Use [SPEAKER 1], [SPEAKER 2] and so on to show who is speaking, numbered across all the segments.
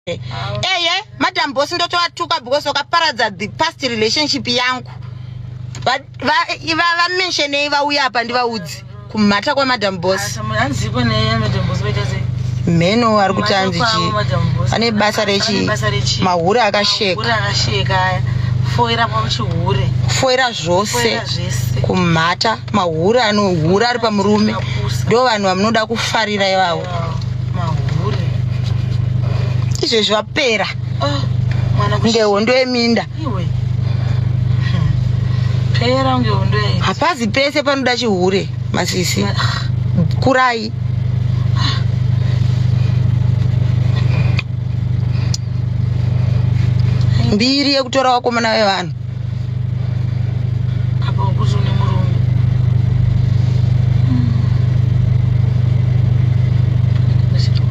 [SPEAKER 1] Eye Madam Boss ndotovatuka because wakaparadza the past relationship yangu. Vamentionei vauya apa ndivaudzi kumhata kwaMadam Boss. Mheno ari kuti anzi chii, ane basa rechi mahure akasheka, foira zvose kumhata mahure anohura ari pamurume. Ndo vanhu vamunoda kufarira ivavo. Izvezvi vapera kunge hondo yeminda. Hapazi pese panoda chihure, masisi kurai. Mbiri yekutora vakomana vevanhu.
[SPEAKER 2] Apa ukuti une murume.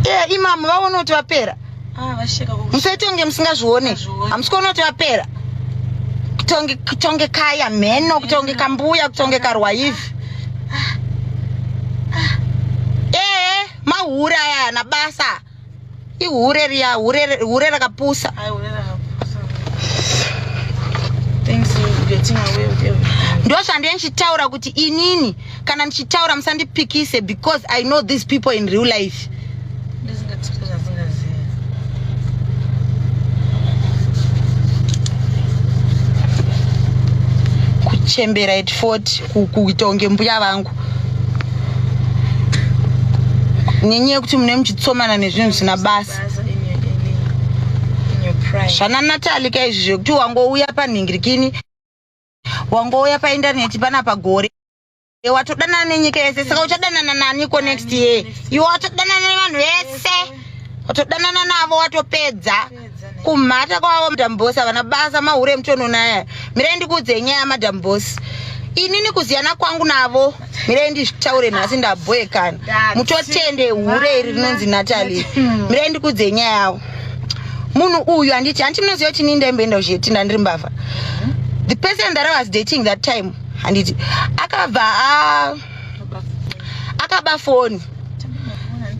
[SPEAKER 1] E imamu vaona kuti vapera.
[SPEAKER 2] Ah, vasheka.
[SPEAKER 1] Musaite kunge musingazvione. Hamusi kuona kuti vapera kutonge kaya mheno, kutonge kambuya, kutonge karwaivhi. Ee, mahure aya haana basa. Ihure riya, hure rakapusa.
[SPEAKER 2] Ai, hure rakapusa. Thanks you getting away with everything.
[SPEAKER 1] Ndo zvandee ndichitaura kuti inini kana ndichitaura musandipikise, because I know these people in real life.
[SPEAKER 2] Ndisingatsuka zvasingazivi.
[SPEAKER 1] Kuchembera at 40, kuita kunge mbuya vangu, nenyaya yekuti mune muchitsomana nezvinhu zvisina basa.
[SPEAKER 2] Basa in your prime.
[SPEAKER 1] Zvana Natali ka izvi, zvekuti wangouya panhingirikini, wangouya paindaneti panapa gore, watodanana nenyika yese. Saka uchadanana naniko next year? Iwe watodanana nevanhu vese, watodanana navo, watopedza. Kumhata kwavo Madam Boss, havana basa, mahure emutononaya. Mirai ndikuudzei nyaya yaMadam Boss. Inini kuziyana kwangu navo, mirai ndizvitaure nhasi, ndabhoekana. Mutotende hure iri rinonzi Natalie. Mirai ndikuudzei nyaya yavo. Munhu uyu, handiti, handiti munoziva kuti inini ndaimboenda kuzheti, ndandiri mbavha. The person that I was dating that time, handiti, akabva akaba foni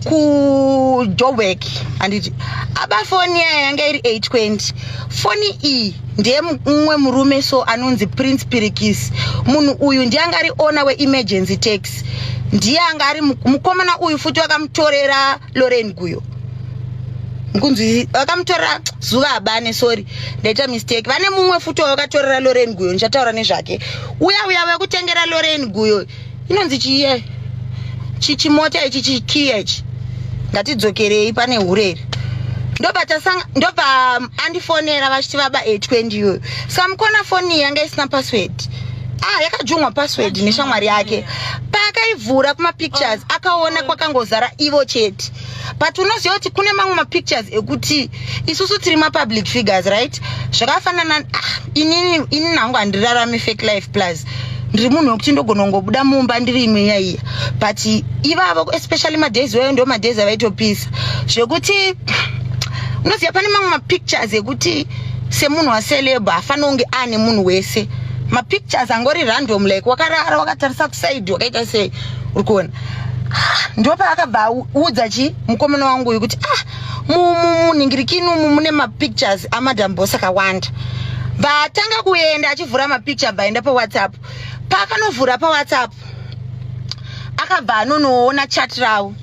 [SPEAKER 1] kuJoburg. Handiti aba foni yaya, yanga iri 820. Foni iyi ndeyemumwe murume so anonzi Prince Pirikisi. Munhu uyu ndiye anga ari owner weEmergency Taxi, ndiye anga ari mukomana uyu futi vakamutorera Loren Guyo. Nkunzi vakamutorera Zuva Habane, sorry, ndaita mistake. Vane mumwe futi wavakatorera Loren Guyo, ndichataura nezvake. Uya uya vekutengera Loren Guyo inonzi chiye chichimota ichi, chikiya ichi. Ngatidzokerei pane hureri. Ndobva andifonera vachiti vaba 820 iyoyo. Saka mukona foni iyi yanga isina password. Ah, yakajungwa password neshamwari yake. Paakaivhura kumapictures, akaona kwakangozara ivo chete. But unoziva kuti kune mamwe mapictures ekuti isusu tiri mapublic figures, right? Zvakafanana, ah, inini hangu handirarami fake life, plus ndiri munhu wekuti ndogona kungobuda mumba ndiri imwe yaiya. But ivavo, especially madays wayo, ndo madays avaitopisa zvekuti unoziva pane mamwe mapictures ekuti semunhu waceleb hafanira kunge aane munhu wese. Mapictures angori random, like wakarara wakatarisa kusaidi, wakaita sei, uri kuona. Ndopaakabva audza chi mukomana wangu uyu kuti, ah, munhingirikini umu mune mapictures aMadam Boss akawanda. Vatanga kuenda achivhura mapicture, bvaenda paWhatsApp. Paakanovhura paWhatsApp, akabva anonoona chat ravo,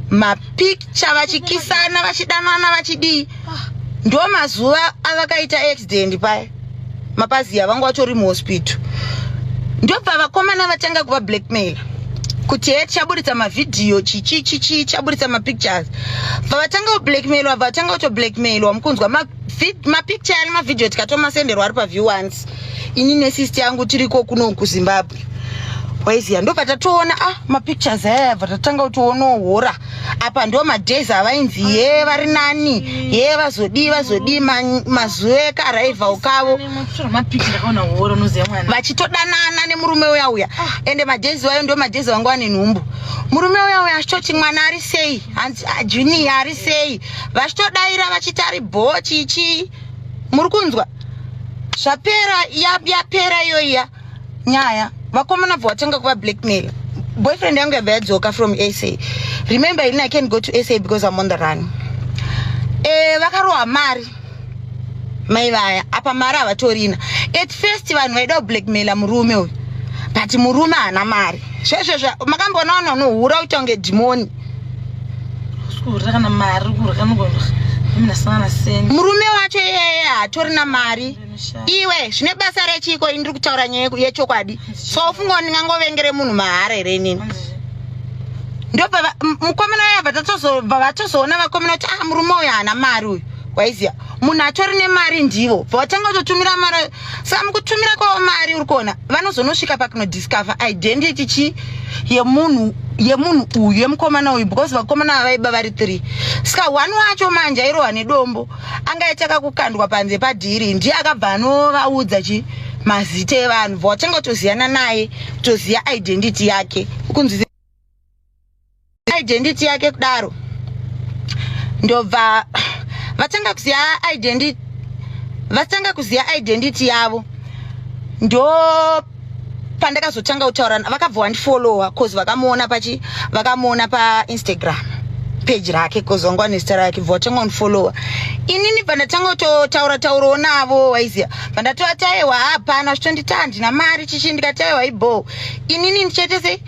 [SPEAKER 1] mapicture vachikisana, vachidanana, vachidii. Ndo mazuva avakaita accident paya, mapaziya vanga vatori muhospital. Ndobva vakomana vatanga kuva blackmail kuti he, tichaburitsa mavhidhiyo, chichi chichi, chaburitsa mapictures. Bva vatanga kublackmailwa, bva vatanga kutoblackmailwa. Mukunzwa, mapicture ari mavhidhiyo tikatomasenderwa ari paview once. Ini nesister yangu tiriko kuno kuZimbabwe, waiziya. Ndobva tatoona, ah, mapictures aya, bva tatanga kutoonawo hora. Apa ndo madays avainzi ye vari nani, ye vazodii, vazodii, mazuva ekaarrival kavo.
[SPEAKER 2] Mapicture ndakaona horo, unoziva mwana.
[SPEAKER 1] Vachitodanana nemurume uya uya. Ende madays wayo ndo madays vanga vane nhumbu. Murume uya uya achitoti mwana ari sei, hanzi, "Ah, Junior ari sei?" Vachitodaira vachiti ari bho, chichi. Muri kunzwa? Zvapera, yapera iyoiya nyaya. Vakomana bva vatanga kuva blackmail. Boyfriend yangu yabva yadzoka from SA. Remember, ini I can't go to SA because I'm on the run. Vakarohwa mari mai vaya. Apa mari havatorina. At first vanhu vaida kublackmaila murume uyu, but murume haana mari. Zvezvezvo makamboona vanhu vanohura kuita kunge dhimoni.
[SPEAKER 2] Kurya kana mari, kurya kanogona sendi.
[SPEAKER 1] Murume wacho iyeye hatorina mari. Iwe, zvine basa rechiko? Ini ndiri kutaura nyaya yechokwadi. So ufunga ndingangovengere munhu mahara here inini? Ndobva mukomana uyo abva tatozobva vatozoona vakomana kuti, ah, murume uyu haana mari uyu. Waiziya munhu atori nemari ndivo bva vatanga kutotumira mari. Saka mukutumira kwavo mari, uri kuona vanozonosvika pakunodiscover identity chi yemunhu uyu, yemukomana uyu, because vakomana ava vaiba vari three. Saka one wacho manje airohwa nedombo, angaita kakukandwa panze padhiri, ndiye akabva anovaudza chi mazita evanhu. Bva watanga kutoziyana naye, kutoziya identity yake, kunzi identity yake kudaro. Ndobva vatanga kuziya identity, vatanga kuziya identity yavo. Ndo pandakazotanga kutaura, vakabva vandifollowa, 'cause vakamuona pachi, vakamuona paInstagram page rake, 'cause vanga vane zita rake. Bva vatanga kundifollowa. Inini bva ndatanga kutotaura taurawo navo, waiziya. Bva ndatovati, aiwa, hapana zvitonditi, handina mari chichi. Ndikati, aiwa, ibo inini ndichaite sei?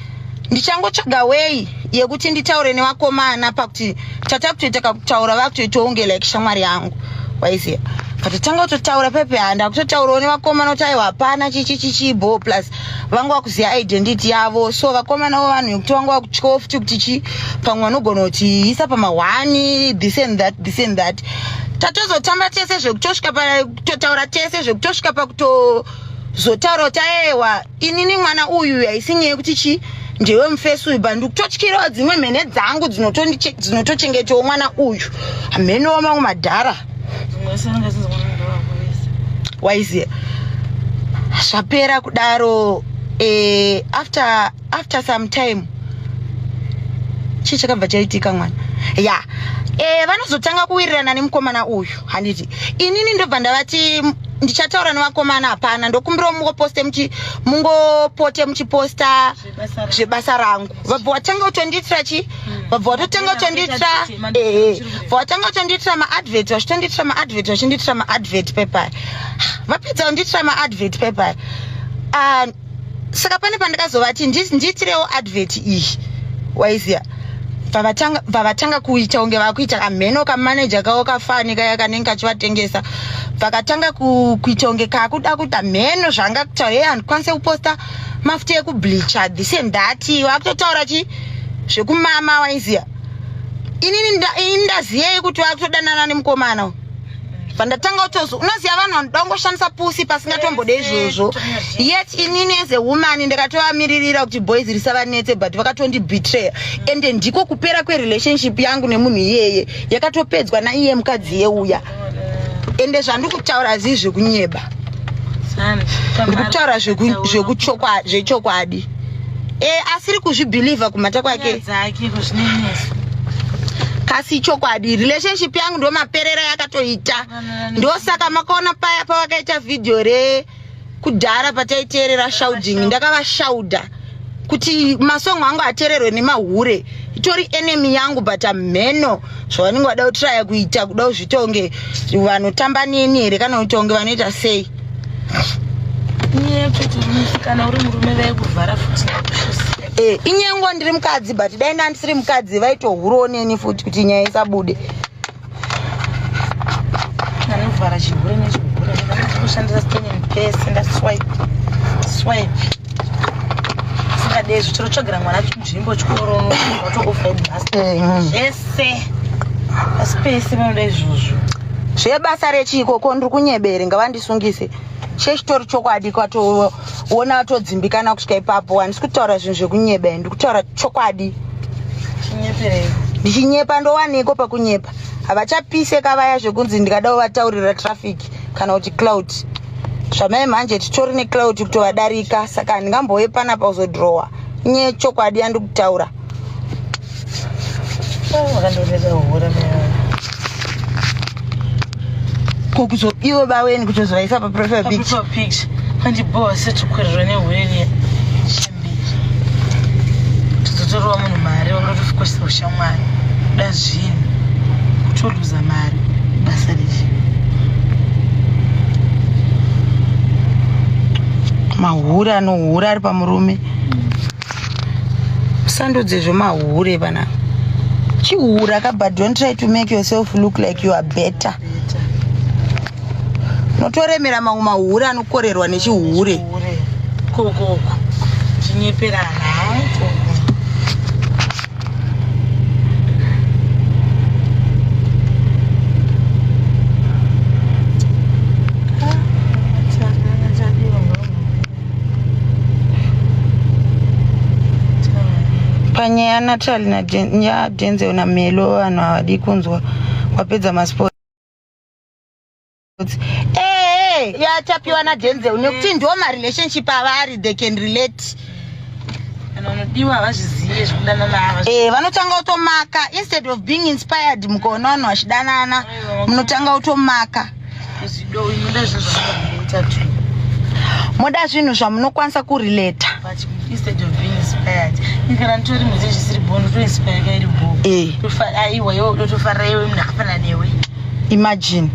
[SPEAKER 1] Ndichangotsvaga way yekuti nditaure nevakomana, pakuti tata kutoita kakutaura, vakutoitawo kunge like shamwari yangu, waiziya. Patotanga kutotaura pepe, handa kutotaurawo nevakomana kuti, aiwa, hapana chichi chichi bo. Plus vanga vakuziva identity yavo, so vakomana vo vanhu vekuti vanga vakutyawo futi kuti chi pamwe vanogona kuti isa pamahwani, this and that, this and that. Tatozotamba tese zvekutosvika pakutotaura tese, zvekutosvika pakutozotaura kuti, aiwa, inini mwana uyu haisi nyaya yekuti chi ndewe mufesi uyu, but ndikutotyirawo dzimwe mhene dzangu dzinotochengetawo mwana uyu, hamhenewo mamwe madhara.
[SPEAKER 2] Dzimwe sananga sinzomwana.
[SPEAKER 1] Waiziya, zvapera kudaro, after some time, chii chakabva chaitika mwana ya vanozotanga kuwirirana nemukomana uyu, handiti? Inini ndobva ndavati, ndichataura nevakomana, hapana, ndokumbirawo mungoposte mungopote muchiposta zvebasa rangu. Vabva vatanga kutondiitira chi, vabva vatotanga kutondiitira, ehe, bva vatanga kutondiitira maadvert, vachitondiitira maadvert, vachindiitira maadvert pepaya. Vapedza kundiitira maadvert pepaya, saka pane pandakazovati, ndiitirewo advert iyi, waiziya. Bva vatanga kuita kunge vakuita kamheno kamaneja kavo kafani kaya kanenge kachivatengesa. Vakatanga kuita kunge kakuda kuita mheno zvanga kutaura, ye handikwanise kuposta mafuta ekubleacha, this and that. Vakutotaura chi zvekumama, waiziya. Inini ini ndaziyei kuti vakutodanana nemukomana uyu? Pandatanga kutozo, unoziva vanhu vanoda kungoshandisa pusi pasingatombode izvozvo. Yet inini as a woman ndakatovamiririra kuti boys risavanetse, but vakatondibetreya. Ende ndiko kupera kwerelationship yangu nemunhu iyeye, yakatopedzwa naiye mukadzi yeuya. Ende zvandiri kutaura hazii zvekunyeba, ndiri kutaura zvechokwadi. Asiri kuzvibhilivha kumhata kwake.
[SPEAKER 2] Dzake kuzvineneso.
[SPEAKER 1] Kasi chokwadi, relationship yangu ndo maperera yakatoita. Ndosaka makaona paya pavakaita vhidhiyo rekudhara pataiteerera shouting, ndakavashauda kuti masongo angu ateererwe nemahure. Itori enemy yangu, but amheno zvavanenge vada kutraya kuita, kuda kuzviita kunge vanotamba neni here, kana kuita kunge vanoita sei.
[SPEAKER 2] Inyaya yekutoti uri musikana, uri murume, vaikuvhara futi.
[SPEAKER 1] Inyengo ndiri mukadzi, but dai ndandisiri mukadzi vaitohurawo neni futi kuti nyaya isabude.
[SPEAKER 2] Anovhara chihure nechihure. Kushandisa stonyeni pese, ndaswipe swipe, singadezvo chero tsvagira mwana nzvimbo, chikoro, watoofa basa, zvese asi pese vanoda izvozvo.
[SPEAKER 1] Zvebasa rechiko ko? Ndiri kunyebere? Ngavandisungise. Chechitori chokwadi, kwatoona watodzimbikana kusvika ipapo. Handisi kutaura zvinhu zvekunyeba, ndiri kutaura chokwadi.
[SPEAKER 2] Chinyeperei?
[SPEAKER 1] Ndichinyepa ndowaniko pakunyepa? Havachapise kavaya zvekunzi ndikada kuvataurira traffic kana kuti clout. Zvamai manje titori neclout kutovadarika, saka handingambove panapa kuzodhirowa. Inyaya yechokwadi yandiri kutaura.
[SPEAKER 2] Vakandorera hura.
[SPEAKER 1] Ko kuzo ivo baweni kutozovaisa paprofile picture?
[SPEAKER 2] Paprofile picture pandibhowa setukwirirwa nehure chemberi, tozotorova munhu mari, vakuda kutokoshesa ushamwari, kuda zvinhu, kutoluza mari. Basa rechi.
[SPEAKER 1] Mahure anohura ari pamurume. Sandudze zvemahure pana. Chihura ka, but don't try to make yourself look like you are better.
[SPEAKER 2] Better.
[SPEAKER 1] Unotoremera mamwe mahure anokorerwa nechihure.
[SPEAKER 2] Chihure. Kokoko. Chinyeperana. Hayi, koko.
[SPEAKER 1] Panyaya yaNatalie naDenzel naMelo, vanhu havadi kunzwa wapedza masports. Ee, yatapiwa naDenzel nekuti ndo marelationship avari, they can relate.
[SPEAKER 2] Kana unodiwa havazvizive zvekudanana ava.
[SPEAKER 1] Eh, vanotanga kutomaka instead of being inspired. Mukaona vanhu vachidanana, munotanga kutomaka.
[SPEAKER 2] Zvido inoda zvinhu zvamunoita tu.
[SPEAKER 1] Moda zvinhu zvamunokwanisa kurelata.
[SPEAKER 2] But instead of being inspired, kana nditori mudzi zvisiri bo, ndotoinspire kairi bo. Aiwa, iwe unotofarira, iwe munhu akafanana newe.
[SPEAKER 1] Imagine.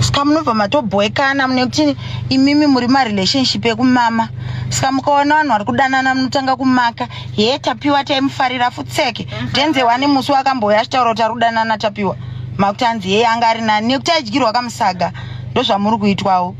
[SPEAKER 1] Saka munobva matobhoekana nekuti imimi muri marelationship ekumama. Saka mukaona vanhu vari kudanana, munotanga kumaka. He, Tapiwa taimufarira futseke. Denzel wane musi wakambouya achitaura kuti ari kudanana Tapiwa, makuti anzi yeye anga ari nani nekuti aidyirwa kamusaga. Ndozvamuri kuitwawo.